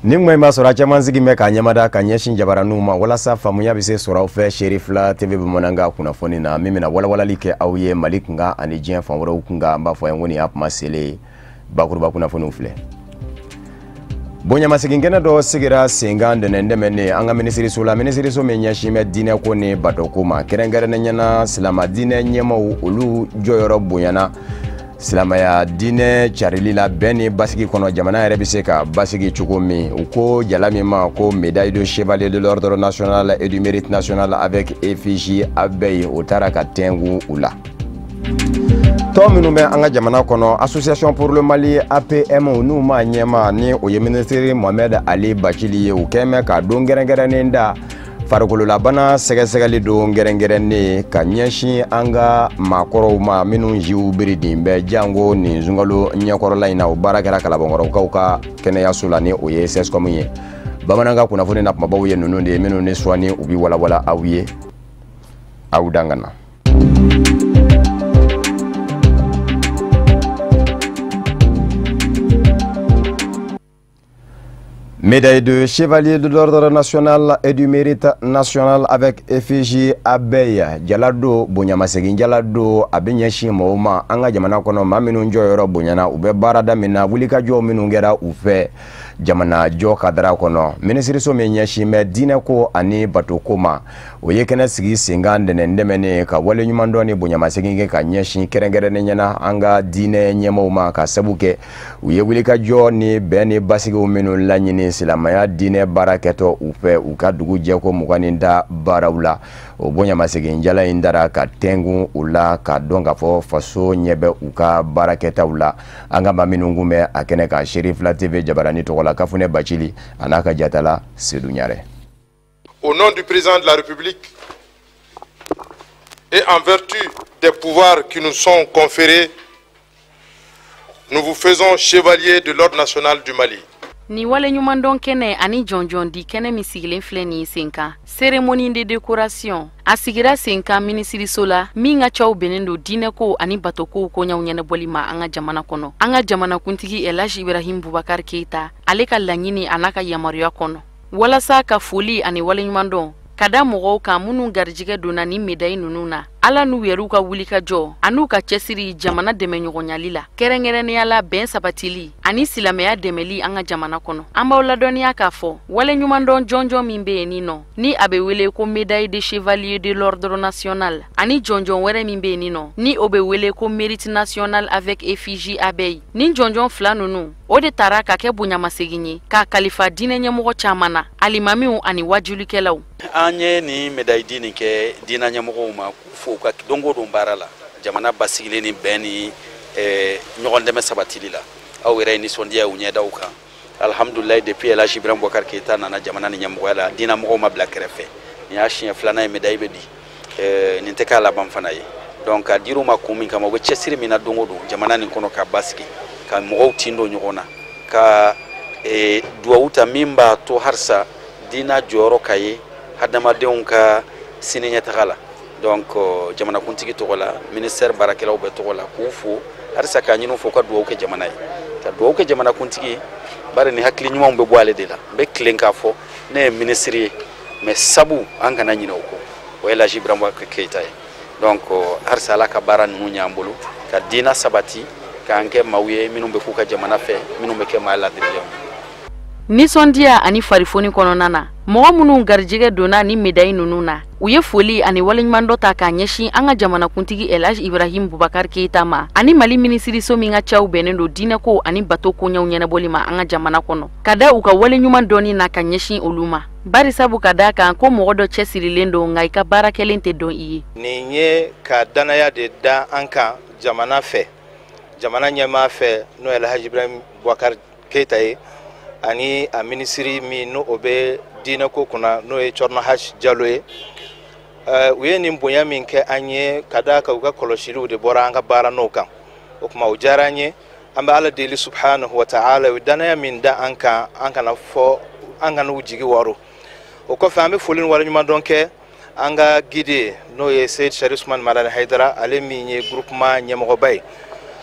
Nin kuma in b'a sɔrɔ a caman sigi bɛ k'a ɲɛmada ka ɲɛsin jabaraninw ma walasa faamuya bɛ se sɔrɔ aw fɛ Cherifla TV bamanankan kunnafoni na min bɛna walawalali kɛ aw ye Mali kunkan ani diɲɛ fan wɛrɛw kunkan. An b'a fɔ ye ko nin y'a kuma selen bakuruba kunnafoniw filɛ. Bonyamasegin kɛnɛ dɔ sigira sen kan dɛnɛn tɛmɛnen an ka minisiriso la, minisiriso min ɲɛsin bɛ diinɛko ni batoko ma, kɛrɛnkɛrɛnnenya la silamɛ diinɛ ɲɛmaaw olu jɔyɔrɔ bonyana silamɛya diinɛ carili la bɛn ni basigi kɔnɔ, jamana yɛrɛ bɛ se ka basigi cogo min. U ko jala min ma ko médaille de chevalier de l'ordre national et du mérite national avec effigie abeille, o taara ka tɛnku u la. Tɔn minnu bɛ an ka jamana kɔnɔ, Association pour le Mali APM, n'u ma ɲɛma ni o ye minisiri Mohamed Ali Bacili ye, u kɛn bɛ ka don kɛrɛnkɛrɛnnen da farikololabana sɛgɛsɛgɛli don kɛrɛnkɛrɛnnen ka ɲɛsin an ka maakɔrɔw ma minnu jiw biridin bɛ jango nin sunkalo ɲɛkɔrɔla in na. O baara kɛra Kalabankɔrɔkaw ka kɛnɛyaso la ni o ye CSCOM ye. Bamanankan kunnafoni na kumabaw ye ninnu de ye minnu ni sɔɔni u bɛ walawala aw ye aw dan ka na. Médaille de chevalier de l'ordre national et du mérite national avec effigie abeille, jala do bonyamasegin jala do a bɛ ɲɛsin mɔgɔw ma an ka jamana kɔnɔ, maa minnu jɔyɔrɔ bonyana u bɛ baarada min na, wulikajɔ minnu kɛra u fɛ jamana jɔ kadara kɔnɔ. Minisiriso min ɲɛsin bɛ diinɛko ani batoko ma, o ye kɛnɛ sigi sen kan dɛnɛn tɛmɛnen ka waleɲumandɔn ni bonyamasegin kɛ ka ɲɛsin kɛrɛnkɛrɛnnen ɲɛna an ka diinɛ ɲɛmaaw ma, ka sabu kɛ u ye wulikajɔ ni bɛn ni basigiw minnu laɲini silamɛya diinɛ baara kɛtɔ u fɛ u ka dugu jɛko 20 baaraw la. O bonyamasegin jala in dara ka tɛngun u la ka dɔn k'a fɔ faso ɲɛ bɛ u ka baarakɛtaw la. An ka maa minnu kun bɛ a kɛnɛ kan, Cherifla TV jabarani tɔgɔ la, Kafunɛ Bacili a n'a ka jatala Seydou Ɲarɛ. Au nom du président de la République et en vertu des pouvoirs qui nous sont conférés, nous vous faisons chevalier de l'Ordre national du Mali. Ni waleɲumandɔn kɛnɛ ani jɔnjɔn di kɛnɛ min sigilen filɛ nin sen kan, cérémonie de décoration, a sigira sen kan minisiriso la min ka caw bɛnnen don diinɛko ani batokow koɲaw ɲɛnabɔli ma an ka jamana kɔnɔ. An ka jamanakuntigi El Hadj Ibrahim Boubacar Keïta, ale ka laɲini a n'a ka yamaruya kɔnɔ walasa ka foli ani waleɲumandɔn ka da mɔgɔw kan minnu garijɛgɛ donna ni médaille ninnu na, ala n'u yɛrɛw ka wulikajɔ an'u ka cɛsiri jamana dɛmɛɲɔgɔnyali la, kɛrɛnkɛrɛnnenya la bɛn sabatili ani silamɛya dɛmɛli an ka jamana kɔnɔ. An b'aw ladɔnniya k'a fɔ waleɲumandɔn jɔnjɔn min bɛ yen nin nɔ ni a bɛ wele ko médaille de chevalier de l'ordre national, ani jɔnjɔn wɛrɛ min bɛ yen nin nɔ ni o bɛ wele ko mérite national avec effigie abeille, ni jɔnjɔn fila ninnu o de taara ka kɛ bonyamasegin ye k'a kalifa diinɛ ɲɛmɔgɔ caman na, alimamiw ani wajulikɛlaw. An ye nin médaille di nin kɛ diinɛ ɲɛmɔgɔw ma k'u fo u ka don o don baara la, jamana basigilen ni bɛn ni ɲɔgɔn dɛmɛ sabatili la. Aw yɛrɛ ye nisɔndiya u ɲɛdaw kan. Alhamdulilayi, depuis El Hadj Ibrahim Boubacar Keïta nana jamana ni ɲɛmɔgɔya la, diinɛ mɔgɔw ma bila kɛrɛfɛ. Nin y'a siɲɛ filanan ye médaille bɛ di, nin tɛ k'a laban fana ye. Donc a dir'u ma kun min kama, u bɛ cɛsiri min na don o don jamana nin kɔnɔ ka basigi, ka mɔgɔw tin don ɲɔgɔn na, ka duwawu ta min b'a to halisa diinɛ jɔyɔrɔ ka ye hadamadenw ka sini ɲɛtaga la. Donc jamanakuntigi tɔgɔ la, ministère baarakɛlaw bɛɛ tɔgɔ la, k'u fo halisa k'a ɲini u fɛ u ka duwawu kɛ jamana ye, ka duwawu kɛ jamanakuntigi ye, bari ni hakili ɲumanw bɛ bɔ ale de la. N bɛ tilen k'a fɔ ne ye minisiri ye, mais sabu an kana ɲinɛ o kɔ, o ye El Hadj Ibrahim Boubacar Keïta ye. Donc halisa ala ka baara ninnu ɲ'an bolo ka diinɛ sabati, k'an kɛ maaw ye minnu bɛ k'u ka jamana fɛ, minnu bɛ kɛ maa ladirilenw ye. Nisɔndiya ani farifoni kɔnɔna na, mɔgɔ minnu garijɛgɛ donna ni médaille ninnu na, u ye foli ani waleɲumandɔ ta k'a ɲɛsin an ka jamanakuntigi El Hadj Ibrahim Boubacar Keïta ma ani Mali minisiriso min ka caw bɛnnen don diinɛko ani bato koɲɛw ɲɛnabɔli ma an ka jamana kɔnɔ, ka da u ka waleɲuman dɔnni na ka ɲɛsin olu ma. Bari sabu ka da kan ko mɔgɔ dɔ cɛsirilen don nka i ka baara kɛlen tɛ dɔn i ye. Nin ye ka danaya de da an kan jamana fɛ, jamana ɲɛmaa fɛ, n'o ye El Hadj Ibrahim Boubacar Keïta ye, ani a minisiri min n'o o bɛ diinɛko kunna, n'o ye Thierno Hache Diallo ye. U ye nin bonya min kɛ an ye ka d'a kan u ka kɔlɔsiliw de bɔra an ka baara n'o kan, o tuma o diyara an ye. An bɛ ala deli subhanahu wa ta'ala, u ye danaya min da an kan, an kana fɔ an kana u jigi waro. O kɔfɛ an bɛ foli ni waleɲumandɔn kɛ an ka guide n'o ye Seyid Sharif Usman Madani Hayidara, ale min ye groupement ɲɛmɔgɔba ye,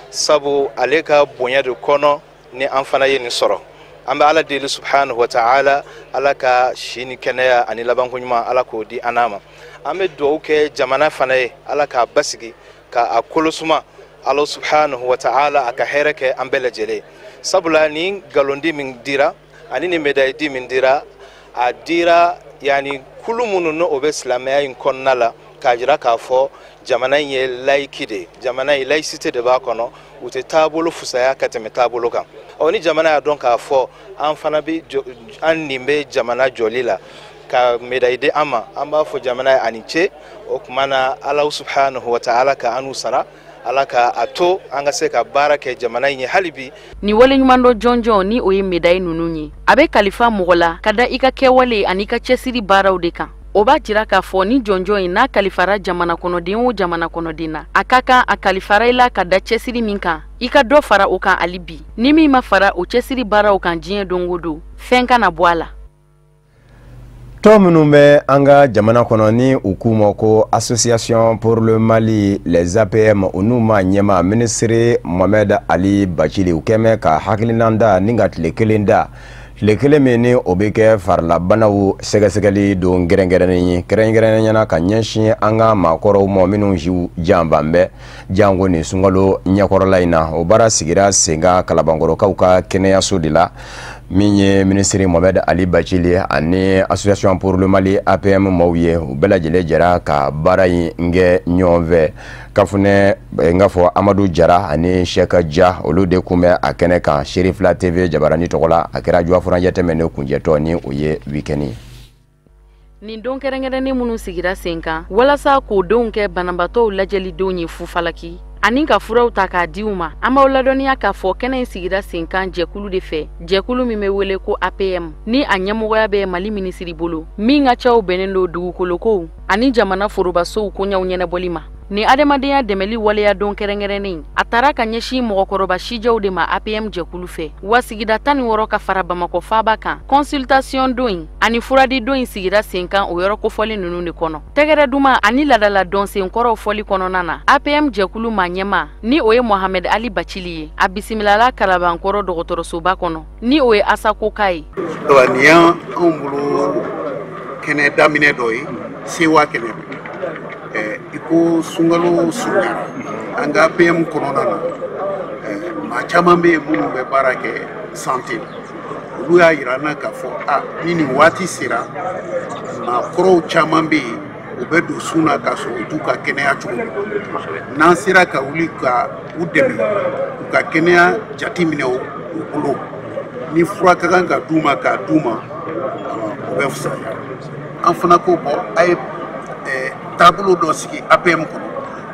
sabu ale ka bonya de kɔnɔ ni an fana ye nin sɔrɔ. An bɛ Ala deli subhanahu wa ta'ala, Ala ka si ni kɛnɛya ani labanko ɲuman, Ala k'o di an n'a ma. An bɛ dugawu kɛ jamana fana ye, Ala k'a basigi, k'a kolosuma. Ala subhanahu wa ta'ala a ka hɛrɛ kɛ an bɛɛ lajɛlen, sabula ni galondi min dira ani ni médaille di min dira, a dira yani kulu minnu n'o o bɛ silamɛya in kɔnɔna la, k'a jira k'a fɔ jamana in ye laïque de ye, jamana in laïcité de b'a kɔnɔ, u tɛ taabolo fusaya ka tɛmɛ taabolo kan. Ɔ, ni jamana y'a dɔn k'a fɔ an fana bɛ an nin bɛ jamana jɔli la, ka médaille di an ma, an b'a fɔ jamana ye ani ce. O tuma na, Ala subhanahu wa ta'ala ka an n'u sara, Ala ka a to an ka se ka baara kɛ jamana in ye hali bi. Ni waleɲumandɔn jɔnjɔn ni o ye médaille ninnu ye, a bɛ kalifa mɔgɔ la ka da i ka kɛwale ani i ka cɛsiri baaraw de kan. O b'a jira k'a fɔ ni jɔnjɔn in n'a kalifara jamana kɔnɔden o jamana kɔnɔden na, a ka kan a kalifara i la ka da cɛsiri min kan, i ka dɔ fara o kan hali bi. Ni min ma fara o cɛsiri baaraw kan diɲɛ don o don, fɛn kana bɔ a la. Tɔn minnu bɛ an ka jamana kɔnɔ ni u k'u ma ko Association pour le Mali, les APM, u n'u ma ɲɛma minisiri Mohamed Ali Bacili, u kɛmɛ ka hakilinan da ni ka tile kelen da, tile kelen min ni o bɛ kɛ farilabanaw sɛgɛsɛgɛli don kɛrɛnkɛrɛnnen ye, kɛrɛnkɛrɛnnenya la ka ɲɛsin an ka maakɔrɔw ma minnu siw janfan bɛ janko nin sunkalo ɲɛkɔrɔla in na. O baara sigira sen kan Kalabankɔrɔkaw ka kɛnɛyaso de la. Min ye minisiri Mohamed Ali Bacili ani Association pour le Mali APM maaw ye, u bɛɛ lajɛlen jɛra ka baara in kɛ ɲɔgɔn fɛ. Kafunɛ n k'a fɔ Amadu Jara ani Sɛka Ja, olu de kun bɛ a kɛnɛ kan. Serifila TV jabarani tɔgɔ la, a kɛra juwa furancɛ tɛmɛnen kuncɛtɔ ni o ye week-end ye. Nin don kɛrɛnkɛrɛnnen minnu sigira sen kan walasa k'o denw kɛ banabaatɔw lajɛlidenw ye fufalaki ani ka furaw ta k'a di u ma, an b'aw ladɔnniya k'a fɔ kɛnɛ in sigira sen kan jɛkulu de fɛ, jɛkulu min bɛ wele ko APM, ni a ɲɛmɔgɔya bɛ Mali minisiri bolo, min ka caw bɛnnen don dugukolokow ani jamana forobasow koɲɛw ɲɛnabɔli ma. Ni adamadenya dɛmɛli waleya don kɛrɛnkɛrɛnnen, a taara ka ɲɛsin mɔgɔkɔrɔba sijɛw de ma APM jɛkulu fɛ, wa sigida 16 ka fara Bamakɔ faaba kan. Consultation don in ani furadi don in sigira sen kan o yɔrɔ kofɔlen ninnu de kɔnɔ. Tɛgɛrɛ duman ani ladala dɔnsenkɔrɔw fɔli kɔnɔna na, APM jɛkulu maa ɲɛma ni o ye Mohamed Ali Bacili ye, a bisimilala Kalabankɔrɔ dɔgɔtɔrɔsoba kɔnɔ ni o ye Asakoka ye. Nin y'anw bolo kɛnɛ daminɛ dɔ ye, sewa kɛnɛ don. I ko sunkalo surunyara, an ka APM kɔnɔna na, maa caman bɛ yen minnu bɛ baara kɛ santé la. Olu y'a yira an na k'a fɔ a ni nin waati sera, maakɔrɔw caman bɛ yen, u bɛ don sun na k'a sɔrɔ u t'u ka kɛnɛya cogo dɔn. N'an sera ka wuli ka u dɛmɛ u ka kɛnɛya jateminɛ u bolo, ni fura ka kan ka d'u ma k'a d'u ma, o bɛ fisaya. An fana ko bɔn, a ye taabolo dɔ sigi APM kɔnɔ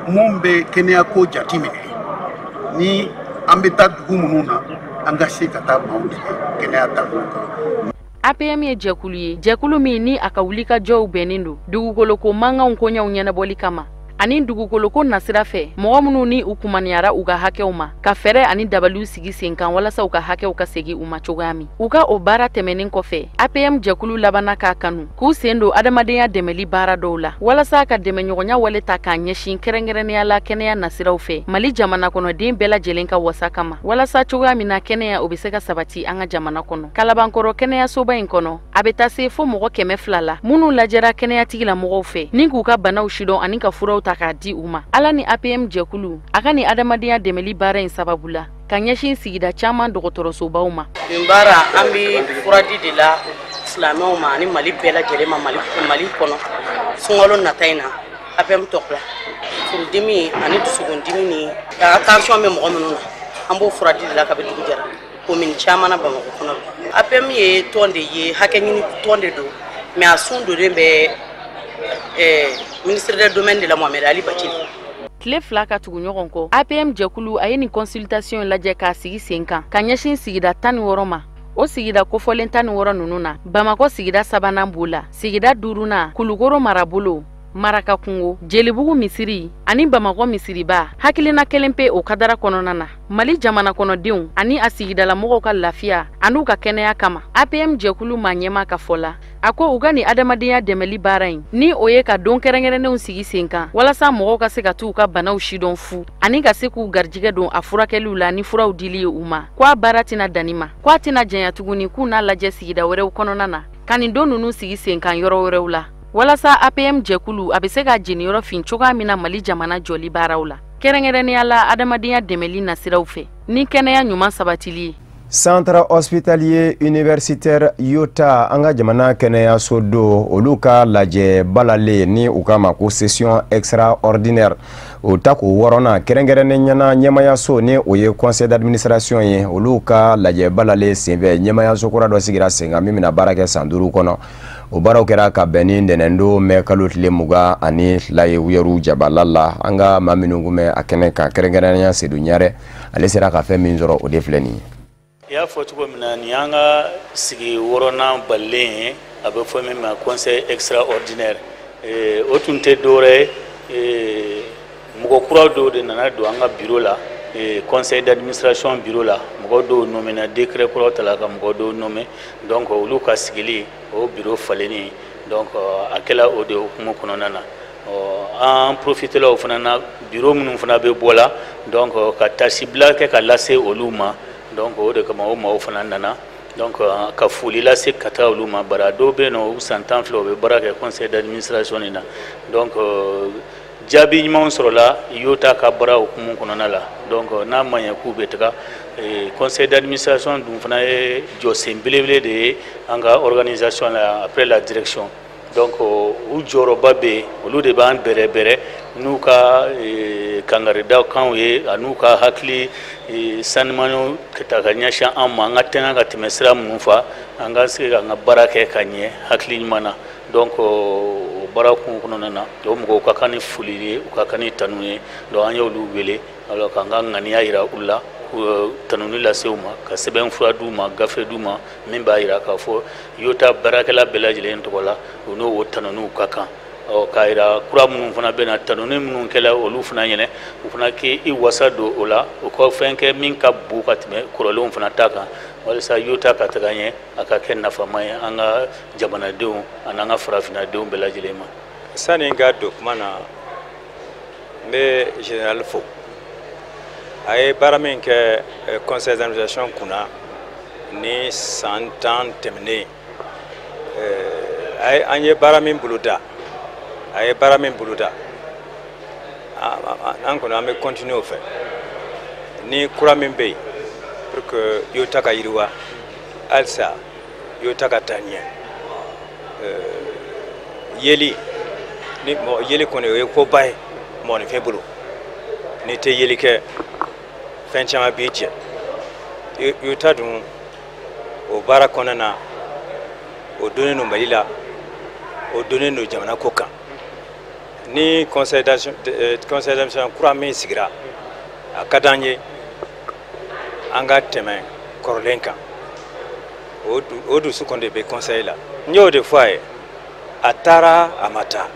mun bɛ kɛnɛyako jateminɛ, ni an bɛ taa dugu minnu na, an ka se ka taa maaw dɛmɛ kɛnɛya taabolo kan. APM ye jɛkulu ye, jɛkulu min ni a ka wulikajɔw bɛnnen don dugukoloko mankanw koɲɛw ɲɛnabɔli kama ani dugukoloko nasira fɛ, mɔgɔ minnu ni u kumaniyara u ka hakɛw ma, ka fɛɛrɛ ani dabaliw sigi sen kan walasa u ka hakɛw ka segin u ma cogoya min. U ka o baara tɛmɛnen kɔfɛ, APM jɛkulu labanna k'a kanu k'u sen don adamadenya dɛmɛli baara dɔw la walasa ka dɛmɛɲɔgɔnya wale ta k'a ɲɛsin kɛrɛnkɛrɛnnenya la kɛnɛya nasiraw fɛ Mali jamana kɔnɔden bɛɛ lajɛlen ka wasa kama, walasa cogoya min na kɛnɛya o bɛ se ka sabati an ka jamana kɔnɔ. Kalabankɔrɔ kɛnɛyasoba in kɔnɔ, a bɛ taa se fo mɔgɔ 200 la minnu lajɛra kɛnɛyatigilamɔgɔw fɛ ni k'u ka banaw sidɔn ani ka furaw ta k'a di u ma. Ala ni APM jɛkulu a ka nin adamadenya dɛmɛli baara in sababu la ka ɲɛsin sigida caman dɔgɔtɔrɔsobaw ma. Nin baara, an bɛ furadi de la silamɛw ma ani Mali bɛɛ lajɛlen ma, Mali kɔnɔ sunkalo nata in na. APM tɔgɔ la, furudimi ani dusukundimi ni tension bɛ mɔgɔ minnu na, an b'o furadi de la kabi dugu jɛra commune caman na Bamakɔ kɔnɔ. APM ye tɔn de ye, hakɛ ɲini tɔn de don, mais a sun donnen bɛ ministre des domaines de la, Mohamed Ali Bacili. Tile 2 ka tugu ɲɔgɔn kɔ, APM jɛkulu a ye nin consultation lajɛ k'a sigi sen kan ka ɲɛsin sigida 16 ma. O sigida kofɔlen 16 ninnu na, Bamakɔ sigida sabanan b'o la, sigida duurunan Kulukoro marabolo. Maraka kungo, Jelibugu misiri ani Bamakɔ misiriba, hakilina kelen pe o kadara kɔnɔna na. Mali jamana kɔnɔdenw ani a sigidalamɔgɔw ka lafiya an'u ka kɛnɛya kama, APM jɛkulu maa ɲɛmaa ka fɔ la, a ko u ka nin adamadenya dɛmɛli baara in, ni o ye ka don kɛrɛnkɛrɛnnenw sigi sen kan walasa mɔgɔw ka se ka t'u ka banaw sidɔn fu ani ka se k'u garijɛgɛ don a furakɛliw la ni furaw dili ye u ma, ko a baara tɛna danni ma, ko a tɛna janya tuguni k'u n'a lajɛ sigida wɛrɛw kɔnɔna na ka nin don ninnu sigi sen kan yɔrɔ wɛrɛw la, walasa APM jɛkulu a bɛ se ka jeniyɔrɔ fin cogoya min na Mali jamana jɔli baaraw la, kɛrɛnkɛrɛnnenya la adamadenya dɛmɛli nasiraw fɛ ni kɛnɛya ɲuman sabatili ye. Centre hospitalier universitaire Yota, an ka jamana kɛnɛyaso do, olu ka lajɛ balalen ni u k'a ma ko session extraordinaire, o ta k'o wɔɔrɔnan, kɛrɛnkɛrɛnnen ɲɛna ɲɛmayaso ni o ye conseil d'administration ye, olu ka lajɛ balalen senfɛ ɲɛmayaso kura dɔ sigira sen kan min bɛna baara kɛ san 5 kɔnɔ. O baaraw kɛra ka bɛn ni ntɛnɛndon mɛ kalo tile 22 ye Uyaru jabala la. An ka maa minnu kun bɛ a kɛnɛ kan, kɛrɛnkɛrɛnnenya Sedu Ɲarɛ, ale sera ka fɛn min sɔrɔ o de filɛ nin ye. I y'a fɔ cogo min na, nin y'an ka sigi wɔɔrɔnan balilen ye, a bɛ fɔ min ma conseil extraordinaire. O tun tɛ dɔwɛrɛ ye, mɔgɔ kura dɔw de nana don an ka bureau la, conseil d'administration bureau la. Mɔgɔ dɔw nommé na, décret kuraw tala ka mɔgɔ dɔw nommé, donc olu ka sigili o bureau falenni, donc a kɛla o de hukumu kɔnɔna na. An profité la o fana na, bureau minnu fana bɛ bɔ la, donc ka tasibila kɛ ka lase olu ma. Donc o de kama o maaw fana nana, donc ka foli lase ka taa olu ma. Bara dɔw bɛ yen nɔ, u san 12 u bɛ baara kɛ conseil d'administration nin na. Donc jaabi ɲumanw sɔrɔla Yota ka baara hukumu kɔnɔna la. Donc n'a ma ɲɛ k'u bɛ taga, conseil d'administration dun fana ye jɔsen belebele de ye an ka organisation la après la direction. Donc u jɔyɔrɔba bɛ yen, olu de b'an bɛrɛbɛrɛ n'u ka kangarida kanw ye an'u ka hakili sanimaniw ka ta ka ɲɛsin an ma, an ka tɛŋɛ ka tɛmɛ sira minnu fa, an ka se k'an ka baara kɛ ka ɲɛ hakili ɲuman na. Donc o baara kun kɔnɔna na, o mɔgɔw ka kan ni foli ye, u ka kan ni tanu ye. Donc an y'olu wele alors k'an ka ŋaniya yira u la, tanuni lase u ma, ka sɛbɛn fura d'u ma, gafe d'u ma min b'a yira k'a fɔ Yota baarakɛla bɛɛ lajɛlen tɔgɔ la, u n'o tanuniw ka kan. K'a yira kura minnu fana bɛ na, tanuni minnu kɛla olu fana ɲɛnɛ, u fana k'i wasa don o la, u ka fɛn kɛ min ka bon ka tɛmɛ kɔrɔlenw fana ta kan, walasa Yota ka taga ɲɛ, a ka kɛ nafama ye an ka jamanadenw ani an ka farafinnadenw bɛɛ lajɛlen ma. Sani n ka don kuma na, n bɛ général fo. A ye baara min kɛ conseil d'administration kunna ni san 10 tɛmɛnen, an ye baara min boloda, a ye baara min boloda, an kɔni an bɛ continuer o fɛ ni kura min bɛ yen pour que Yota ka yiriwa halisa, Yota ka taa ɲɛ. Yeli ni mɔgɔ yeli kɔni, o ye koba ye mɔgɔninfin bolo. N'i tɛ yeli kɛ, fɛn caman b'i jɛ. Yota dun o baara kɔnɔna na, o donnen don Mali la, o donnen don jamana ko kan. Ni conseil d'administration kura min sigira, a ka d'an ye an ka tɛmɛ kɔrɔlen kan. O dusu kɔni de bɛ conseil la. N y'o de fɔ a ye, a taara a ma taa,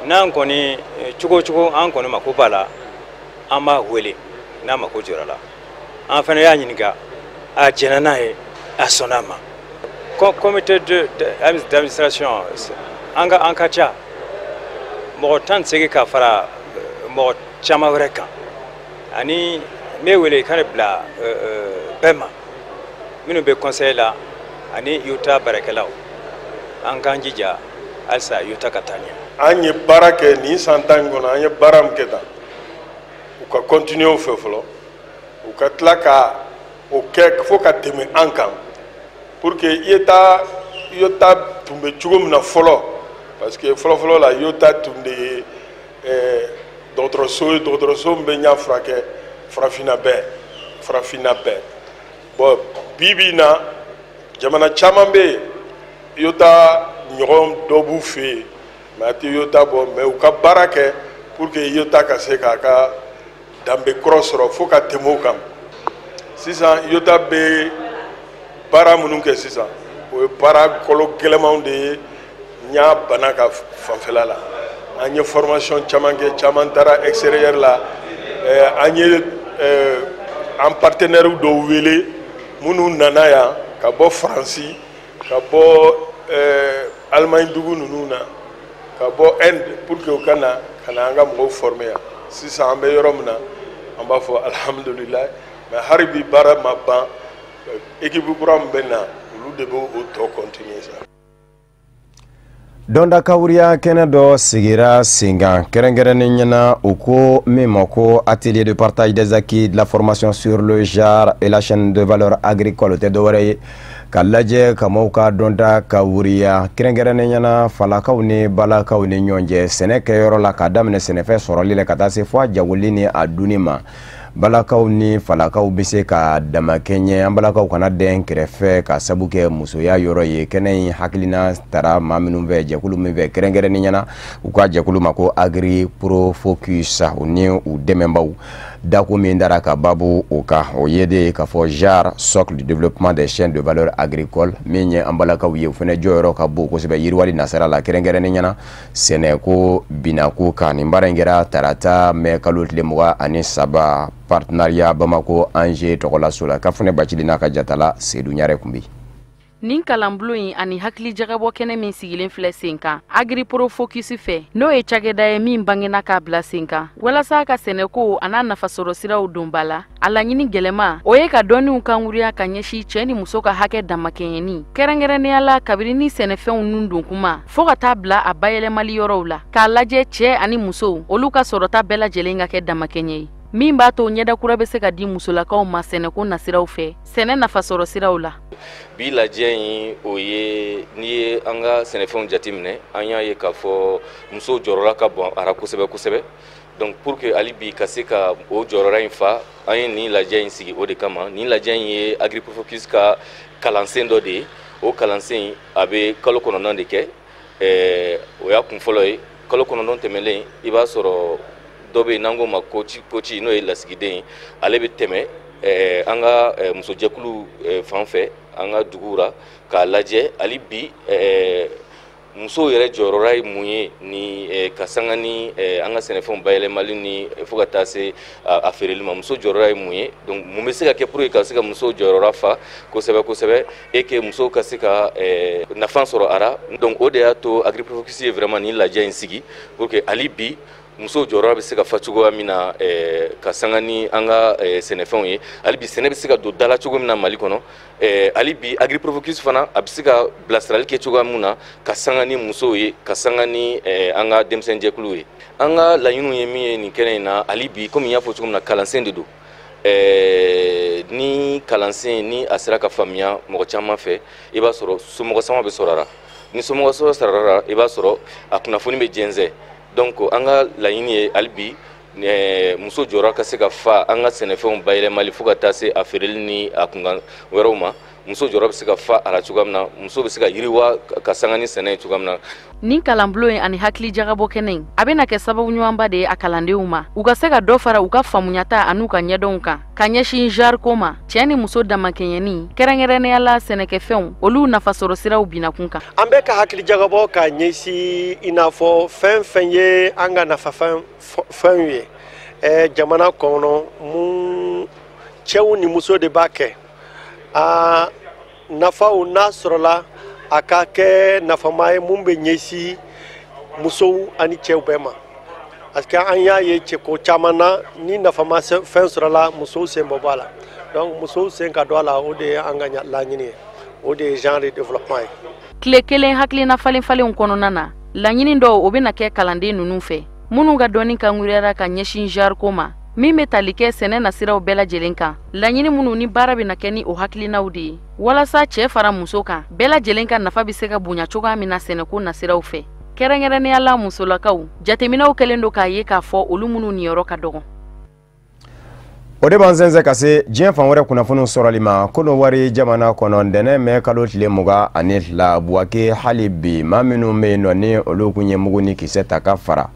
n'an kɔni cogo o cogo an kɔni mako b'a la, an b'a wele n'a mako jɔra la. An fana y'a ɲininka, a jɛnna n'a ye, a sɔnna a ma. Comité d'administration an ka ca mɔgɔ 18 ka fara mɔgɔ caman wɛrɛ kan, ani n bɛ wele kan de bila bɛɛ ma minnu bɛ conseil la ani Yota baarakɛlaw, an k'an jija halisa Yota ka taa ɲɛ. An ye baara kɛ nin san 10 in kɔnɔ, an ye baara min kɛ tan, u ka continuer o fɛ fɔlɔ, u ka tila ka o kɛ fo ka tɛmɛ an kan, pour que Yota tun bɛ cogo min na fɔlɔ, parce que fɔlɔfɔlɔ la Yota tun de ye dɔgɔtɔrɔso ye, dɔgɔtɔrɔso min bɛ ɲɛ furakɛ farafinna bɛɛ. Bon, bi bi in na jamana caman bɛ yen, Yota ɲɔgɔn dɔ b'u fɛ yen, mais a tɛ Yota bɔ, mais u ka baara kɛ pour que Yota ka se k'a ka danbe kɔrɔ sɔrɔ fo ka tɛmɛ o kan. Sisan Yota bɛ baara minnu kɛ sisan, o ye baara kolo gɛlɛmanw de ye N y'a bana ka fanfɛla la, an ye formation caman kɛ, caman taara extérieur la. An ye an partenaires dɔw wele minnu nana yan ka bɔ Faransi, ka bɔ Allemagne dugu ninnu na, ka bɔ Inde, pour que u ka na ka na an ka mɔgɔw former yan. Sisan an bɛ yɔrɔ min na, an b'a fɔ alihamudulilayi, mais hali bi baara ma ban. Équipe kura min bɛ na, olu de b'o tɔ continuer sa. Dɔnda kawuriya kɛnɛ dɔ sigira sen kan kɛrɛnkɛrɛnnen ɲɛna, u ko min ma ko atelier de partage des acquis de la formation sur le genre et la chaîne de valeur agricole. O tɛ dɔwɛrɛ ye ka lajɛ ka maaw ka dɔnta ka wuriya, kɛrɛnkɛrɛnnen ɲɛna falakaw ni balakaw ni ɲɔgɔn cɛ sɛnɛ kɛyɔrɔ la, k'a daminɛ sɛnɛfɛn sɔrɔli la ka taa se fo a jagoli ni a dunni ma. Balakaw ni falakaw bɛ se ka damakɛɲɛ, an balakaw kana dɛn kɛrɛfɛ ka sabu kɛ musoya yɔrɔ ye. Kɛnɛ in hakilina tara maa minnu fɛ, jɛkulu min fɛ, kɛrɛnkɛrɛnnen ɲɛna u ka jɛkulu ma ko Agri Pro Focus, u ni u dɛmɛbaw. Dako min dara ka babu o kan, o ye de k'a fɔ genre socle du développement des chaînes de valeur agricole. Min ye an balakaw ye, o fana jɔyɔrɔ ka bon kosɛbɛ yiriwali nasira la, kɛrɛnkɛrɛnnen ɲɛna sɛnɛko binako kan. Nin baara in kɛra tarata mɛ kalo tile 23, partenariat Bamako Angers tɔgɔlaso la. Kafunɛ Bacili n'a ka jatala Seydou Ɲare kun bɛ. Nin kalanbulon in ani hakili jagabɔ kɛnɛ min sigilen filɛ sen kan Agripro Focus fɛ, n'o ye cakɛda ye min bangena k'a bila sen kan walasa ka sɛnɛko a n'a nafasɔrɔ siraw don ba la, a laɲini gwɛlɛma o ye ka dɔnniw kanwuriya ka ɲɛsin cɛɛ ni muso ka hakɛ damakɛɲɛni, kɛrɛnkɛrɛnnenya la kabini ni sɛnɛfɛnw nun don kuma fɔɔ ka taa bila a bayɛlɛmali yɔrɔw la, k'a lajɛ cɛɛ ani musow olu ka sɔrɔta bɛɛ lajɛlen ka kɛ damakɛɲɛ ye, min b'a to ɲɛda kura bɛ se ka di musolakaw ma sɛnɛko nasiraw fɛ, sɛnɛ nafasɔrɔ siraw la. Bi lajɛ in, o ye n'i ye an ka sɛnɛfɛnw jateminɛ, an y'a ye k'a fɔ musow jɔyɔrɔ ka bon a ra kosɛbɛ kosɛbɛ. Donc pour que hali bi ka se ka o jɔyɔrɔ in fa, an ye nin lajɛ in sigi o de kama. Nin lajɛ in ye Agriprofocus ka kalansen dɔ de ye. O kalansen in, a bɛ kalo 9 de kɛ. O y'a kun fɔlɔ ye. Kalo 9 tɛmɛlen, i b'a sɔrɔ dɔ bɛ yen n'an k'o ma coach, coach n'o ye lasigiden ye, ale bɛ tɛmɛ an ka musojɛkulu fan fɛ an ka duguw la k'a lajɛ hali bi musow yɛrɛ jɔyɔrɔ ye mun ye ni ka sanga ni an ka sɛnɛfɛnw bayɛlɛmali ni fo ka taa se a feereli ma, muso jɔyɔrɔ ye mun ye. Donc mun bɛ se ka kɛ pour que ka se ka musow jɔyɔrɔ fa kosɛbɛ kosɛbɛ et que musow ka se ka nafa sɔrɔ a la. Donc o de y'a to Agriprofocus ye vraiment nin lajɛ in sigi pour que hali bi musow jɔyɔrɔ bɛ se ka fa cogoya min na ka sanga ni an ka sɛnɛfɛnw ye, hali bi sɛnɛ bɛ se ka don da la cogo min na Mali kɔnɔ, hali bi Agriprofocus fana a bɛ se ka bilasirali kɛ cogoya min na ka sanga ni musow ye, ka sanga ni an ka denmisɛnjɛkuluw ye. An ka laɲiniw ye min ye nin kɛnɛ in na, hali bi komi n y'a fɔ cogo min na, kalansen de don. Ni kalansen ni a sera ka faamuya mɔgɔ caman fɛ, i b'a sɔrɔ somɔgɔ sama bɛ sɔrɔ a la. Ni somɔgɔ sama sɔrɔ a la, i b'a sɔrɔ a kunnafoni bɛ jɛnsɛn. Donc an ka laɲini ye hali bi muso jɔyɔrɔ ka se ka fa an ka sɛnɛfɛnw bayɛlɛmali fo ka taa se a feereli ni a kunkan wɛrɛw ma. Muso jɔyɔrɔ bɛ se ka fa a la cogoya min na, muso bɛ se ka yiriwa ka sanga ni sɛnɛ ye cogoya min na. Nin kalanbulon in ani hakili jagabɔ kɛnɛ in, a bɛna kɛ sababu ɲumanba de ye a kalandenw ma, u ka se ka dɔ fara u ka faamuyata an'u ka ɲɛdɔnw kan ka ɲɛsin genre ko ma, cɛɛ ni muso damakɛɲɛni, kɛrɛnkɛrɛnnenya la sɛnɛkɛfɛnw olu nafasɔrɔ siraw binakun kan. An bɛ ka hakili jagabɔ ka ɲɛsin i n'a fɔ fɛn fɛn ye an ka nafafɛn fɛnw ye jamana kɔnɔ, mun cɛw ni muso de b'a kɛ, a nafaw n'a sɔrɔla a ka kɛ nafama ye mun bɛ ɲɛsin musow ani cɛw bɛɛ ma, parce que an y'a ye cɛko caman na, ni nafama fɛn sɔrɔla, musow sen bɔ bɔ a la. Donc musow sen ka don a la, o de ye an ka laɲini ye, o de ye genre de développement ye. Tile kelen hakilina falen falenw kɔnɔna na, laɲini dɔw o bɛna kɛ kalanden ninnu fɛ minnu ka dɔnni kankuruyara ka ɲɛsin genre ko ma, min bɛ tali kɛ sɛnɛ nasiraw bɛɛ lajɛlen kan, laɲini minnu ni baara bɛna kɛ ni o hakilinaw de ye walasa cɛɛ fara muso kan bɛɛ lajɛlen ka nafa bɛ se ka bonya cogoya min na sɛnɛko nasiraw fɛ, kɛrɛnkɛrɛnnenya la musolakaw. Jateminɛw kɛlen don k'a ye k'a fɔ olu minnu niyɔrɔ ka dɔgɔ. O de b'an sɛnsɛn ka se diɲɛ fan wɛrɛ kunnafoniw sɔrɔli ma. Kodowari jamana kɔnɔ, ntɛnɛn mɛ kalo tile 22, Buwake, hali bi maa minnu bɛ yen nɔ ni olu kun ye mugu ni kisɛ ta ka fara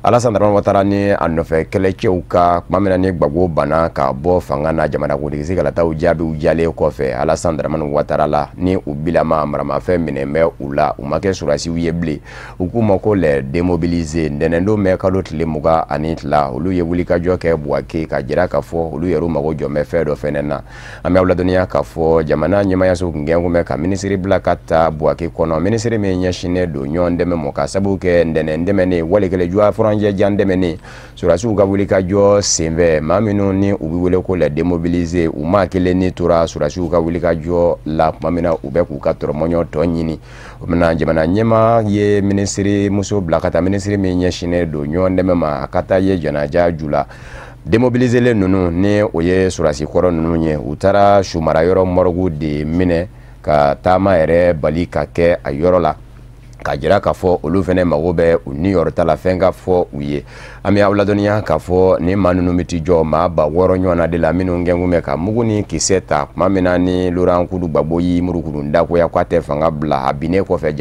Alassane Dramane Ouattara ni a nɔfɛ kɛlɛcɛw ka tuma min na ni Gbagbo banna ka bɔ fanga na jamanakuntigi kalataw jaabiw jalen kɔfɛ, Alassane Dramane Ouattara la ni u bilama maramafɛn minɛ bɛ u la, u ma kɛ sɔrɔdasiw ye bilen, u k'u ma ko les démobilisés. Ntɛnɛndon mɛ kalo tile 22, olu ye wulikajɔ kɛ Bouaké ka jira k'a fɔ olu yɛrɛ mago jɔ bɛ fɛn dɔ fɛnɛ na. An bɛ aw ladɔnniya k'a fɔ jamana ɲɛmayaso kun gɛn kun bɛ ka minisiri bila ka taa Bouaké kɔnɔ, minisiri min ɲɛsinnen don ɲɔgɔn dɛmɛ mɔ, ka sababu kɛ ntɛnɛn tɛmɛnen wali kelen juwa furancɛ jan tɛmɛnen, sɔrɔdasiw ka wulikajɔ senfɛ, maa minnu ni u bɛ wele ko les démobilisés, u maa kelen ni tora sɔrɔdasiw ka wulikajɔ la tuma min na u bɛ k'u ka tɔrɔmɔɲɔ tɔ ɲini. O bɛna jamana ɲɛmaa ye minisiri muso bila ka taa, minisiri min ɲɛsinnen don ɲɔgɔn dɛmɛ ma, a ka taa ye janaja ju la. Démobiliselen ninnu ni o ye sɔrɔdasi kɔrɔ ninnu ye, u taara sumara yɔrɔ morgue de minɛ ka taama yɛrɛ bali ka kɛ a yɔrɔ la, k'a jira k'a fɔ olu fɛnɛ mago bɛ u niyɔrɔ ta la, fɛn ka fɔ u ye. An bɛ aw ladɔnniya k'a fɔ ni maa ninnu bɛ t'i jɔ maa 6000 ɲɔgɔn na de la, minnu gɛnkun bɛ ka mugu ni kisɛ ta tuma min na ni Laurent Kudu Gbagbo y'i murukurun dakoya k'a tɛ fanga bila a binnen kɔfɛ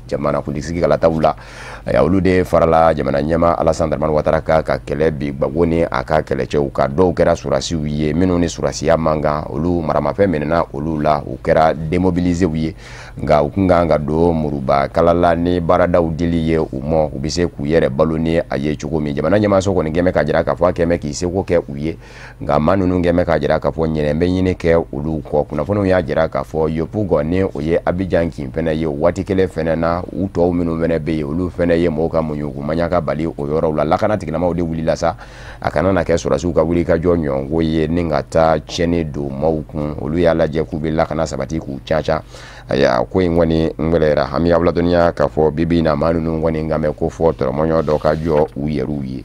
jamanakuntigi kalataw la. Olu de farala jamana ɲɛmaa Alassane Dramane Ouattara kan ka kɛlɛ bi Gbagbo ni a ka kɛlɛcɛw kan. Dɔw kɛra sɔrɔdasiw ye, minnu ni sɔrɔdasiya man kan, olu maramafɛn minɛna olu la, u kɛra démobilisés ye, nka u kun kan ka don muruba kala la ni baaradaw dili ye u ma, u bɛ se k'u yɛrɛ balo ni a ye cogo min. Jamana ɲɛmaaso kɔni gɛn bɛ ka jira k'a fɔ a kɛn bɛ k'i seko kɛ u ye, nka maa ninnu gɛn bɛ ka jira k'a fɔ ɲinɛ bɛ ɲini kɛ olu kɔ. Kunnafoniw y'a jira k'a fɔ Yopougon ni o ye Abidjan kin fɛnɛ ye, o waati kelen fɛnɛ na, u tɔw minnu fɛnɛ bɛ yen, olu fɛnɛ ye mɔgɔw ka muɲuku maɲaka bali o yɔrɔw la. Lakana tigilamaaw de wulila sa, a kana na kɛ sɔrɔdasiw ka wulikajɔ ɲɔgɔnko ye ni ka taa tiɲɛni don maaw kun. Olu y'a lajɛ k'u bɛ lakana sabati k'u ca. Ayiwa, ko in kɔni n gɛlɛyara. An bɛ aw ladɔnniya k'a fɔ bi bi in na, maa ninnu kɔni kan bɛ ko fɔ tɔrɔmɔɲɔ dɔ ka jɔ u yɛrɛw ye.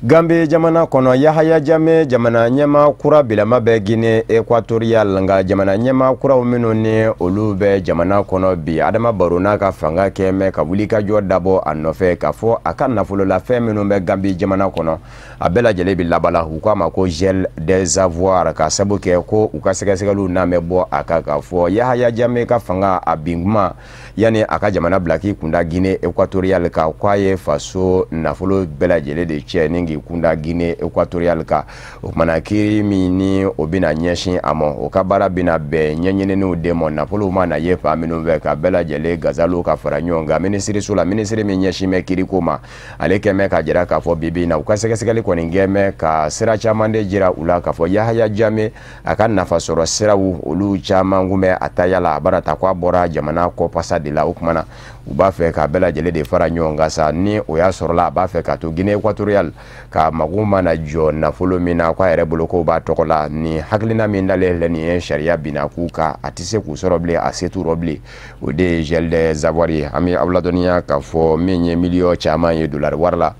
Gambie jamana kɔnɔ, Yahaya Jammeh jamana ɲɛmaa kura bilama bɛ Guinée équatoriale, nka jamana ɲɛmaa kuraw minnu ni olu bɛ jamana kɔnɔ bi, Adama Barrow n'a ka fanga kɛ mɛ ka wulikajɔ dabɔ a nɔfɛ k'a fɔ a ka nafololafɛn minnu bɛ Gambie jamana kɔnɔ, a bɛɛ lajɛlen bɛ labala. U k'a ma ko gel des avoirs, ka sabu kɛ ko u ka sɛgɛsɛgɛliw n'a bɛ bɔ a kan k'a fɔ Yahaya Jammeh ka fanga a bin kuma yanni a ka jamana bila k'i kunda Guinée équatoriale kan, k'a ye faso nafolo bɛɛ lajɛlen de cɛ ni k'i kunda Guinée équatoriale kan. O kumana kiiri min ni o bɛna ɲɛsin a ma, o ka baara bɛna bɛn ɲɛɲininiw de ma, nafolow mana ye fan minnu fɛ ka bɛɛ lajɛlen gazaliw ka fara ɲɔgɔn kan minisiriso la. Minisiri min ɲɛsin bɛ kiiriko ma, ale kɛn bɛ ka jira k'a fɔ bi bi in na, u ka sɛgɛsɛgɛli kɔni kɛn bɛ ka sira caman de jira u la k'a fɔ Yahaya Jammeh a ka nafasɔrɔ siraw olu caman kun bɛ a ta yala a bara ta ko a bɔra jamana kɔpasa de la. O kumana u b'a fɛ ka bɛɛ lajɛlen de fara ɲɔgɔn kan sa, ni o y'a sɔrɔla a b'a fɛ ka to Guinée équatoriale ka mago mana jɔ nafolo min na, k'a yɛrɛ bolo ko b'a tɔgɔ la, ni hakilina min dalen filɛ nin ye sariya binna k'u kan, a tɛ se k'u sɔrɔ bilen, a se t'u rɔ bilen. O de ye gel des avoirs ye. An bɛ aw ladɔnniya k'a fɔ min ye miliyɔn caman ye dolari wari la,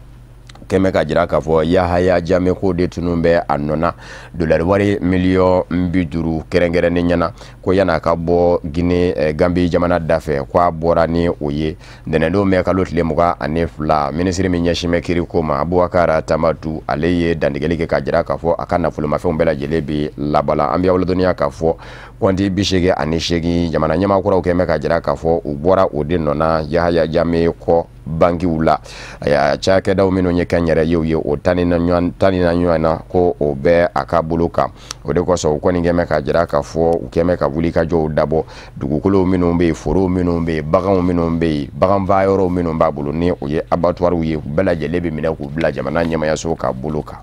kɛmɛ ka jira k'a fɔ Yahaya Jammeh ko de tunu bɛ a nɔ na dolari wari miliyɔn 50 kɛrɛnkɛrɛnnen ɲɛna, ko yan'a ka bɔ Guinée Gambie jamana dafɛ ko a bɔra ni o ye. Ntɛnɛndon mɛ kalo tile 22, minisiri min ɲɛsin bɛ kiiriko ma, Abubakar Tamatu, ale ye dantigɛli kɛ ka jira k'a fɔ a ka nafolomafɛnw bɛɛ lajɛlen bɛ labala. An bɛ aw ladɔnniya k'a fɔ kɔnti 88, jamana ɲɛmaa kuraw kɛn bɛ ka jira k'a fɔ u bɔra o de nɔ na Yahaya Jammeh kɔ bankiw la. Ayiwa, cakɛdaw minnu ye kɛnyɛrɛyew ye, o tan ni na ɲɔgɔn na ko o bɛ a ka bolo kan. O de kosɔn u kɔni kɛn bɛ ka jira k'a fɔ u kɛn bɛ ka wulikajɔw dabɔ dugukolo minnu bɛ yen, forow minnu bɛ yen, baganw minnu bɛ yen, baganfaa yɔrɔw minnu b'a bolo ni o ye abattoirs ye, u bɛɛ lajɛlen bɛ minɛ k'u bila jamana ɲɛmayaso ka bolo kan.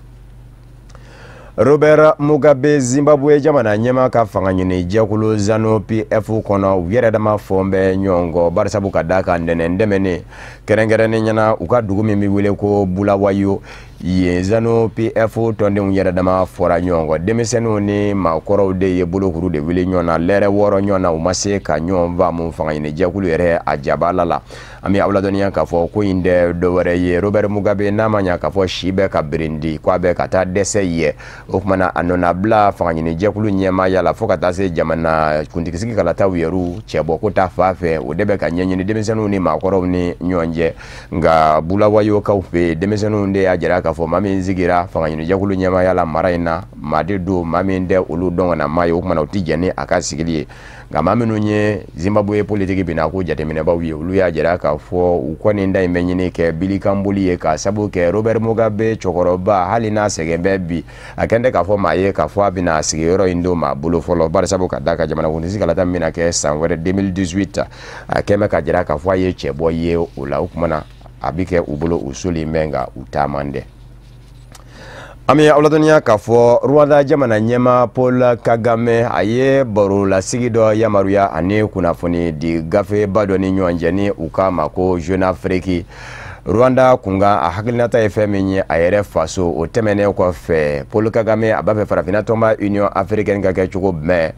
Robert Mugabe, Zimbabwe jamana ɲɛmaa ka fanga ɲini jɛkulu ZANU PF kɔnɔ, u yɛrɛ dama fɔ bɛ ɲɔgɔn kɔ, barisabu ka d'a kan ntɛnɛn tɛmɛnen, kɛrɛnkɛrɛnnen ɲɛna u ka dugu min bɛ wele ko Bulawayo, yen ZANU PF tɔndenw yɛrɛ dama fɔra ɲɔgɔn kɔ. Denmisɛnninw ni maakɔrɔw de ye bolokuru de wuli ɲɔgɔn na lɛrɛ 6 ɲɔgɔn na, u ma se ka ɲɔgɔn faamu fanga ɲini jɛkulu yɛrɛ a jabala la. An bɛ aw ladɔnniya k'a fɔ ko in tɛ dɔwɛrɛ ye, Robert Mugabe n'a ma ɲa k'a fɔ si bɛ ka berindi, k'a bɛ ka taa dɛsɛ yɛ, o kumana a nɔnabila fanga ɲini jɛkulu ɲɛmaaya la fo ka taa se jamana kuntigisigi kalataw yɛrɛw cɛbɔ ko ta fan fɛ, o de bɛ ka ɲɛɲini denmisɛnninw ni maakɔrɔw ni ɲɔgɔn cɛ. Nka Bulawayokaw fɛ yen, denmisɛnninw de y'a jira k'a fɔ maa min sigira fanga ɲinijɛkulu ɲɛmaaya la mara in na, maa de don maa min tɛ olu dɔn ka na maa ye. O kumana u ti jɛn ni a ka sigili ye. Nka maa minnu ye Zimbabwe politiki bina ko jateminɛbaw ye, olu y'a jira k'a fɔ u kɔni da in bɛ ɲini kɛ bilikanboli ye, k'a sabu kɛ Robert Mugabe cɛkɔrɔba, hali n'a sɛgɛn bɛ bi, a kɛn tɛ k'a fɔ maa ye k'a fɔ a bɛna sigiyɔrɔ in d'o ma bolo fɔlɔ, bari sabu ka d'a kan jamanakuntigi kalata min bɛna kɛ san wɛrɛ 2018, a kɛn bɛ ka jira k'a fɔ a ye cɛbɔ ye o la. O kumana a bɛ kɛ u bolo u solen bɛ, nka u taaman dɛ. An bɛ aw ladɔnniya k'a fɔ Rwanda jamana ɲɛmaa Paul Kagame, a ye barolasigi dɔ yamaruya ani kunnafoni di gafeba dɔ ni ɲɔgɔn cɛ ni u k'a ma ko Jeune Afrique. Rwanda kunkan, a hakilinata ye fɛn min ye a yɛrɛ faso. O tɛmɛnen kɔfɛ, Paul Kagame a b'a fɛ farafinna tɔnba Union africaine ka kɛ cogo jumɛn?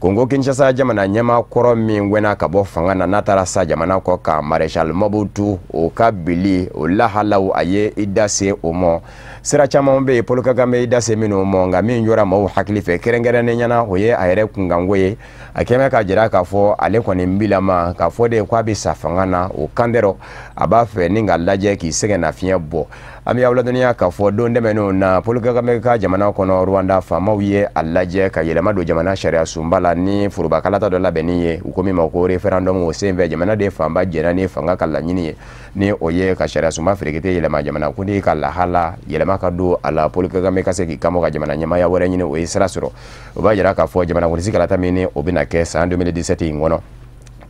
Kongo Kinshasa jamana ɲɛmaa kɔrɔ min gɛnna ka bɔ fanga na, n'a taara sa jamana kɔ kan, Maréchal Mobutu, o ka bili o lahalaw, a ye i da se o ma. Sira caman bɛ yen Paul Kagame i da se minnu ma, nka min jɔra maaw hakili fɛ kɛrɛnkɛrɛnnen ɲɛna, o ye a yɛrɛ kunkanko ye. A kɛn bɛ k'a jira k'a fɔ ale kɔni bilama k'a fɔ de k'a bɛ sa fanga na, o kan tɛ, a b'a fɛ ni ka lajɛ k'i sɛgɛn nafiɲɛ bɔ. An bɛ aw ladɔnniya k'a fɔ don tɛmɛnenw na, Paul Kagame ka jamana kɔnɔ Rwanda, faamaw ye a lajɛ ka yɛlɛma don jamana sariya sunba la ni forobakalata dɔ labɛnni ye, u ko min ma ko référendum. O senfɛ, jamana de fanba jɛnna ni fanga ka laɲini ye, ni o ye ka sariya sunba ferekete yɛlɛma, jamanakuntigi ka lahala yɛlɛma ka don a la, Paul Kagame ka se k'i kanbɔ ka jamana ɲɛmaaya wɛrɛ ɲini. O ye sira sɔrɔ. O b'a jira k'a fɔ jamanakuntigi kalata min ni o bɛna kɛ san 2017 in kɔnɔ,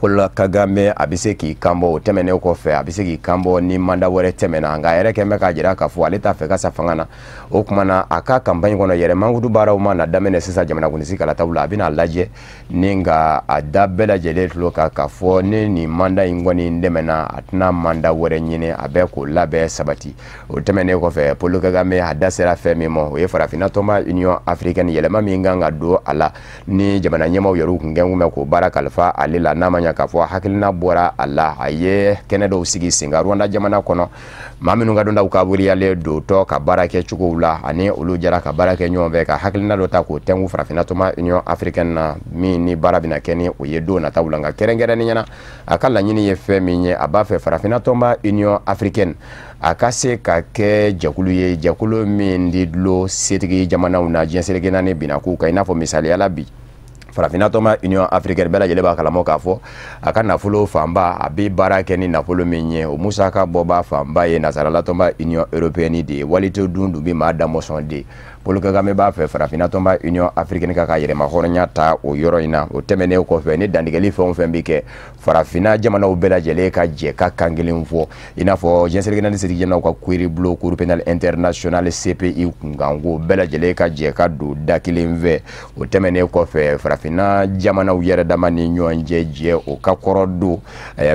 Paul Kagame a bɛ se k'i kanbɔ. O tɛmɛnen kɔfɛ, a bɛ se k'i kanbɔ ni mandat wɛrɛ tɛmɛna, nka a yɛrɛ kɛn bɛ k'a jira k'a fɔ ale t'a fɛ ka sa fanga na. O tuma na, a ka campagne kɔnɔ, yɛrɛ mankutu baaraw ma na daminɛ sisan jamanakuntigi kalataw la, a bɛna lajɛ ni ka a da bɛɛ lajɛlen tulo kan k'a fɔ ni nin mandat in kɔni dɛmɛna, a tɛna mandat wɛrɛ ɲini, a bɛ k'o labɛn sabati. O tɛmɛnen kɔfɛ, Paul Kagame a da sera fɛn min ma, o ye farafinna tɔnba Union africaine yɛlɛma min kan ka don a la, ni jamana ɲɛmaaw yɛrɛw kun kɛn bɛ k'o baara kalifa ale la, n'a ma ɲɛ k'a fɔ hakilina bɔra a la. A ye kɛnɛ dɔw sigi sen kan Rwanda jamana kɔnɔ, maa minnu ka dɔntaw ka wuriyalen don tɔ ka baara kɛ cogow la, ani olu jɛra ka baara kɛ ɲɔgɔn fɛ ka hakilina dɔ ta k'o tɛnku farafinna tɔnba Union africaine na, min ni baara bɛna kɛ ni o ye don nataw la. Nka kɛrɛnkɛrɛnnenya la, a ka laɲini ye fɛn min ye, a b'a fɛ farafinna tɔnba Union africaine a ka se ka kɛ jɛkulu ye, jɛkulu min di dulon setigi jamanaw na diɲɛ seleke naani binnakow kan. I n'a fɔ misaliyala bi, farafinna tɔnba Union africaine, bɛɛ lajɛlen b'a kalama k'a fɔ a ka nafolo fanba, a bɛ baara kɛ ni nafolo min ye, o musaka bɔba fanba ye nasarala tɔnba Union européenne de ye. Walite dun dun bɛ maa damɔsɔn de. Paul Kagame b'a fɛ farafinna tɔnba Union africaine ka yɛrɛma hɔrɔnya ta o yɔrɔ in na. O tɛmɛnen kɔfɛ, ni dantigɛli fɛn o fɛn bɛ kɛ, farafinna jamanaw bɛɛ lajɛlen ka jɛ ka kan kelen fɔ, i n'a fɔ diɲɛ seleke naani setigi jamanaw ka kiiribulon Cour pénale internationale CPI kunkanko, bɛɛ lajɛlen ka jɛ ka don da kelen fɛ. O tɛmɛnen kɔfɛ, farafinna jamanaw yɛrɛ dama ni ɲɔgɔn cɛ jɛ o ka kɔrɔ don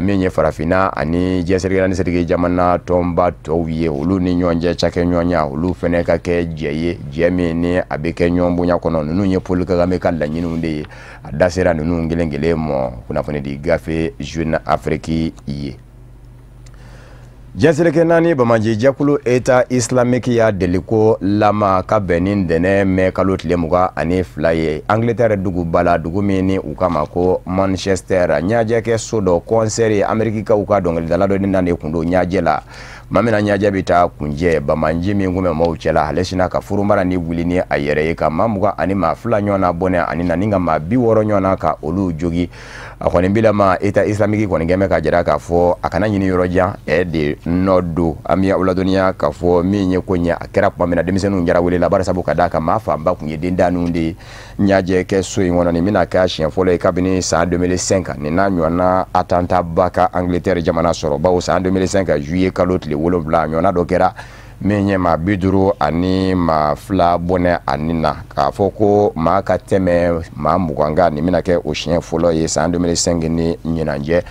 min ye farafinna ani diɲɛ seleke naani setigi jamana tɔnba tɔw ye, olu ni ɲɔgɔn cɛ cakɛɲɔgɔnya, olu fɛnɛ ka kɛ jɛ ye, jɛ min ni a bɛ kɛ ɲɔgɔn bonya kɔnɔ. Ninnu ye Paul Kagame ka laɲiniw de ye. A da sera ninnu kelen kelen ma kunnafoni di gafe Jeune Afrique ye. Diɲɛ seleke naani bamaji jɛkulu État islamique y'a deliko lama ka bɛn ni ntɛnɛn mɛ kalo tile 22 ye, Angleterre duguba la, dugu min ni u kama ko Manchester, ɲɛnajɛ kɛ so dɔ concert, Amerikikaw ka dɔnkilidala dɔ ni na de kun don ɲɛnajɛ la. Maa min na ɲɛnajɛ bɛ taa kunjɛ, bamanji min kun bɛ maaw cɛla, ale sinna ka furumara ni wuli ni a yɛrɛ ye ka maa 22 ɲɔgɔn na bɔnɛ ani na ni ka maa 60 ɲɔgɔn na ka olu jogi. A kɔni bilama État islamique kɔni kɛn bɛ ka jira k'a fɔ a kana ɲini yɔrɔ jan ɛ de nɔ don. An bɛ aw ladɔnniya k'a fɔ min ye ko ɲɛ, a kɛra tuma min na, denmisɛnninw jara wele la, barisa ka d'a kan maa fanba kun ye dendaninw de ye ɲɛnajɛ kɛ so in kɔnɔ. Nin bɛna kɛ a siɲɛ fɔlɔ ye kabini san 2005 nin n'a ɲɔgɔnna attentat ba ka Angleterre jamana sɔrɔ, bawo san 2005 juillet kalo tile 7 a ɲɔgɔnna dɔ kɛra min ye maa 52 bɔnɛ ani na. K'a fɔ ko maa ka tɛmɛ maa 20 kan, nin bɛna kɛ o siɲɛ fɔlɔ ye san 2005 ni ɲinan cɛ.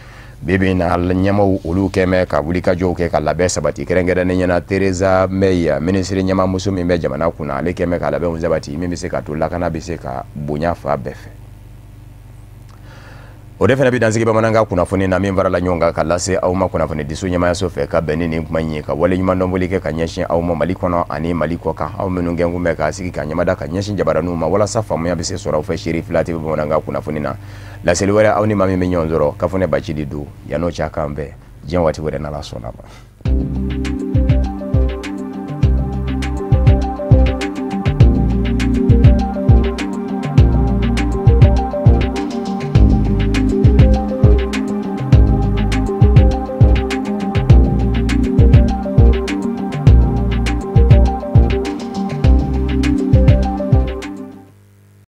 Bi bi in na, ɲɛmaaw olu kɛn bɛ ka wulikajɔw kɛ ka labɛn sabati, kɛrɛnkɛrɛnnen ɲɛna Theresa May, minisiri ɲɛmaamuso min bɛ jamana kunna, ale kɛn bɛ ka labɛnw sabati min bɛ se ka to lakana bɛ se ka bonya fan bɛɛ fɛ. O de fana bɛ dansigi bamanankan kunnafoni na min farala ɲɔgɔn kan ka lase aw ma kunnafoni diso ɲɛmayaso fɛ, ka bɛn ni nin kuma in ye, ka waleɲuman dɔnboli kɛ ka ɲɛsin aw ma Mali kɔnɔ ani Mali kɔ kan, aw minnu kɛn kun bɛ k'a sigi ka ɲɛmada ka ɲɛsin jabaraninw ma walasa faamuya bɛ se sɔrɔ aw fɛ Seri Fila TV bamanankan kunnafoni na. Laseli wɛrɛ, aw ni maa min bɛ ɲɔgɔn sɔrɔ, Kafunɛ Bacili don. Yan'o cɛ, a k'an bɛn diɲɛ waati wɛrɛ n'Ala sɔnna ma.